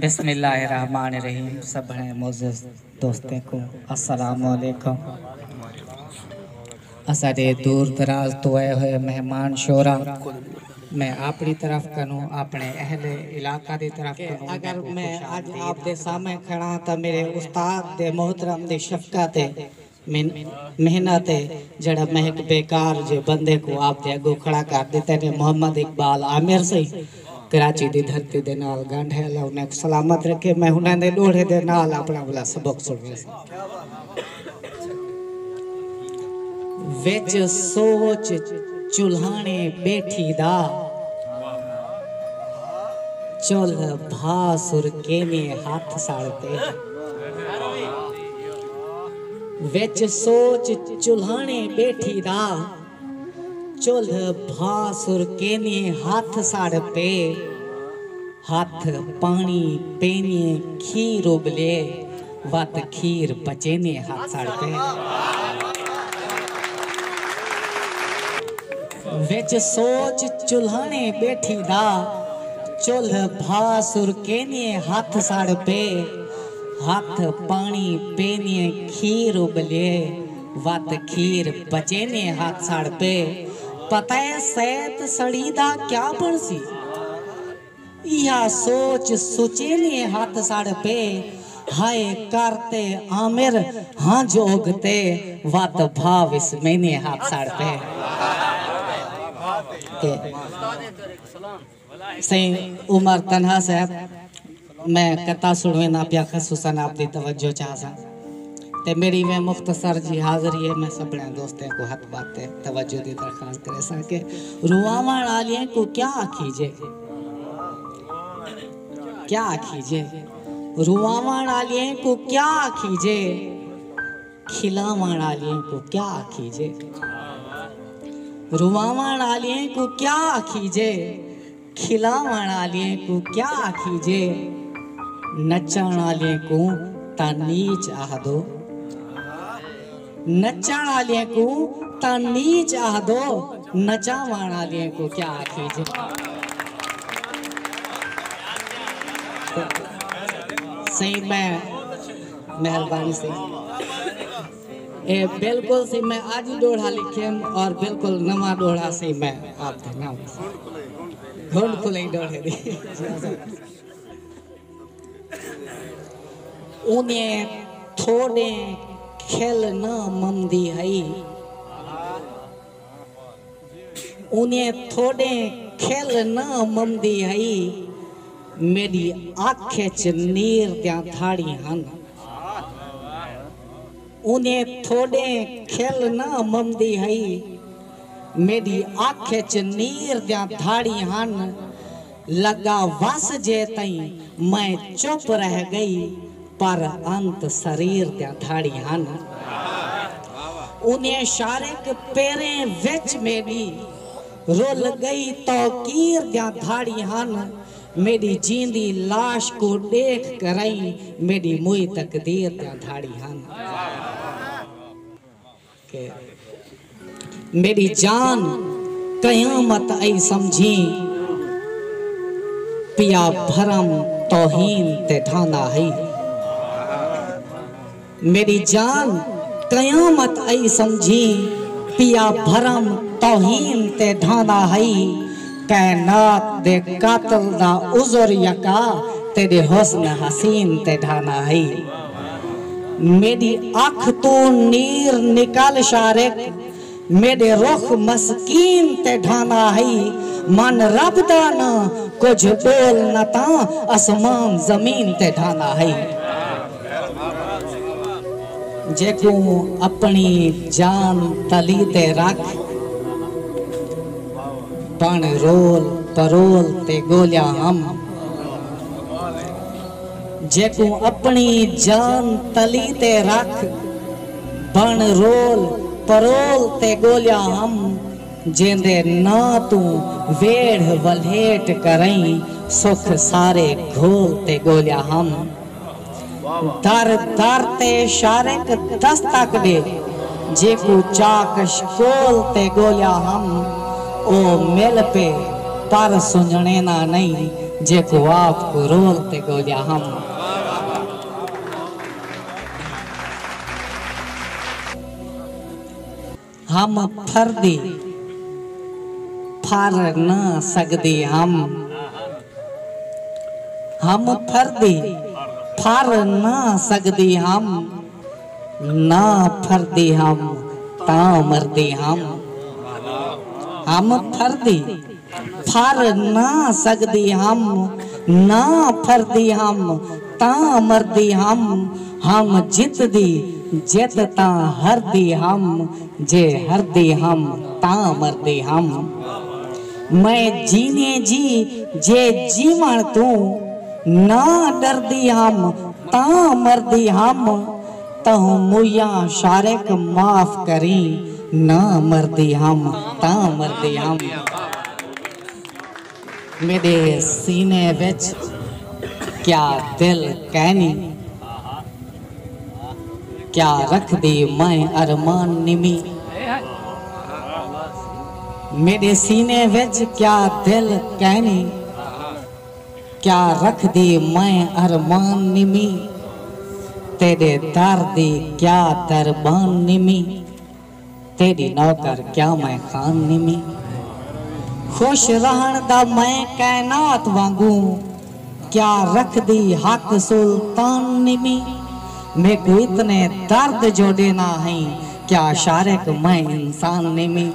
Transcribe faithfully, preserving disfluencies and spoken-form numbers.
بسم اللہ الرحمن الرحیم۔ سبھنے معزز دوستیں کو السلام علیکم۔ اساڈے دور دراز تو آئے ہوئے مہمان شورا، میں اپنی طرف کنوں، اپنے اہل علاقہ دی طرف کنوں اگر میں اج آپ دے سامنے کھڑا تاں میرے استاد دے محترم دی شفقت ہے، من- محنت ہے، جڑا میں ہک بیکار جے بندے کو آپ دے اگوں کھڑا کر ڈتے نے۔ محمد اقبال عامر سئیں کراچی دی دھرتی دے نال گنڈھ ہے، اللہ انہاں کو سلامت رکھے۔ میں انہاں دے ڈوہڑے دے نال اپنا ولا سبق سنویساں۔ وچ سوچ چلہانے بیٹھی دا، چلھ بھا سرکینے ہتھ سڑ پے۔ وچ سوچ چلہانے بیٹھی دا، چلھ بھا سرکینے ہتھ سڑ پے۔ ہتھ پاݨی پینے کھیر اٻلے، وت کھیر پچینے ہتھ سڑ پے۔ وچ سوچ چلہانے بیٹھی دا، چلھ بھا سرکینے ہتھ سڑ پے۔ ہتھ پاݨی پینے کھیر اٻلے، وت کھیر پچینے ہتھ سڑ پے۔ پتہ ہے سیت سڑی دا کیا بݨسی؟ ایہا سوچ سچینے ہتھ سڑ پے۔ ہائے کر تے عامر ہنج اگتے، وت بھا وسمینے ہتھ سڑ پے۔ تے سئیں عمر تنہا صاحب، میں قطعہ سݨوینداں پیاں، خصوصاً آپ دی توجہ چاہساں۔ تے میݙی میں مختصر جی حاضری ہے، میں سبھݨے دوستیں کو ہتھ بات تے توجہ دی درخواست کریساں کہ رواوݨ آلیاں کو کیا آکھیجے؟ کیا آکھیجے؟ رواوݨ آلیاں کو کیا آکھیجے؟ کھلاوݨ آلیاں کو کیا آکھیجے؟ رواوݨ آلیاں کو کیا آکھیجے؟ کھلاوݨ آلیاں کوں کیا آکھیجے؟ نچݨ آلیاں کوں تاں نیچ آہدو۔ نچݨ آلیاں کوں تاں نیچ آہدو، نچاوݨ آلیاں کوں کیا آکھیجے؟ سئیں میں مہربانی سئیں۔ اے بالکل سی میں اج ڈوہڑا لکھیم اور بالکل نواں ڈوہڑا سی میں آپ دے نام گھنڈ کھلئی ڈوہڑے دی۔ اوندے تھوڑے کھل نہ ممدی ہئی۔ انہیں تھوڑے کھل نہ ممدی ہئی، میݙی اکھ اچ نیر دیاں دھاڑی ہن۔ انہیں تھوڑے کھل نہ ممدی ہئی، میݙی اکھ اچ نیر دیاں دھاڑی ہن۔ لڳا وس جے تئیں میں چپ رہ ڳئی، پر انت سریر دیاں دھاڑی ہن۔ انہیں شارق پیریں وچ میݙی رل ڳئی توقیر دیاں دھاڑی ہن۔ میݙی جیندی لاش کوں ݙیکھ کرئیں میݙی موئی تقدیر دیاں دھاڑی ہن۔ کہ میݙی جان قیامت آئی سمجھیں، پیا بھرم توہین تے ڈھاندا ہئی۔ میݙی جان قیامت آئی سمجھیں، پیا بھرم توہین تے ڈھاندا ہئی۔ کائنات دے قاتل دا عذر یکا، تیݙے حسن حسین تے ڈھاندا ہئی۔ میݙی اکھ توں نیر نکل شارق، میݙے رخ مسکین تے ڈھاندا ہئی۔ من رب دا ناں کجھ ٻول نہ تاں اسمان زمین تے ڈھاندا ہئی۔ جیکوں اپݨی جان تلی تے رکھ، بݨ رول پرول تے ڳولیا ہم۔ جیکوں اپݨی جان تلی تے رکھ، بݨ رول پرول تے ڳولیا ہم۔ جیندے ناں توں ویڑھ ولھیٹ کرئیں، سکھ سارے گھول تے ڳولیا ہم۔ در در تے شارق دستک ݙے، جیکوں چا کشکول تے ڳولیا ہم۔ او مل پے پر سنڄݨیندا نئیں، جیکوں آپ کوں رول تے ڳولیا ہم۔ ہم پھردی پھر نہ سڳدی ہم۔ ہم پھردی پھر نہ سڳدی ہم۔ نہ پھردی ہم تاں مردی ہم۔ ہم پھردی پھر نہ سڳدی ہم، نہ پھردی ہم تاں مردی ہم۔ ہم جتدی جت تاں ہردی ہم، جے ہردی ہم تاں مردی ہم۔ میں جیویں جی جے جیوݨ توں نہ ݙردی ہم تاں مردی ہم۔ تہوں مویاں شارق معاف کریں، نہ مردی ہم تاں مردی ہم۔ میݙے سینے وچ کیا دل کینی، کیا رکھدی میں ارمان نمی۔ میݙے سینے وچ کیا دل کینی، کیا رکھدی میں ارمان نمی۔ تیݙے در دی کیا دربان نمی، تیݙی نوکر کیا میں خان نمی۔ خوش رہݨ دا میں کائنات وانگوں، کیا رکھدی حق سلطان نمی۔ میکوں اتنے درد جو ݙینا ہئیں، کیا شارق میں انسان نمی۔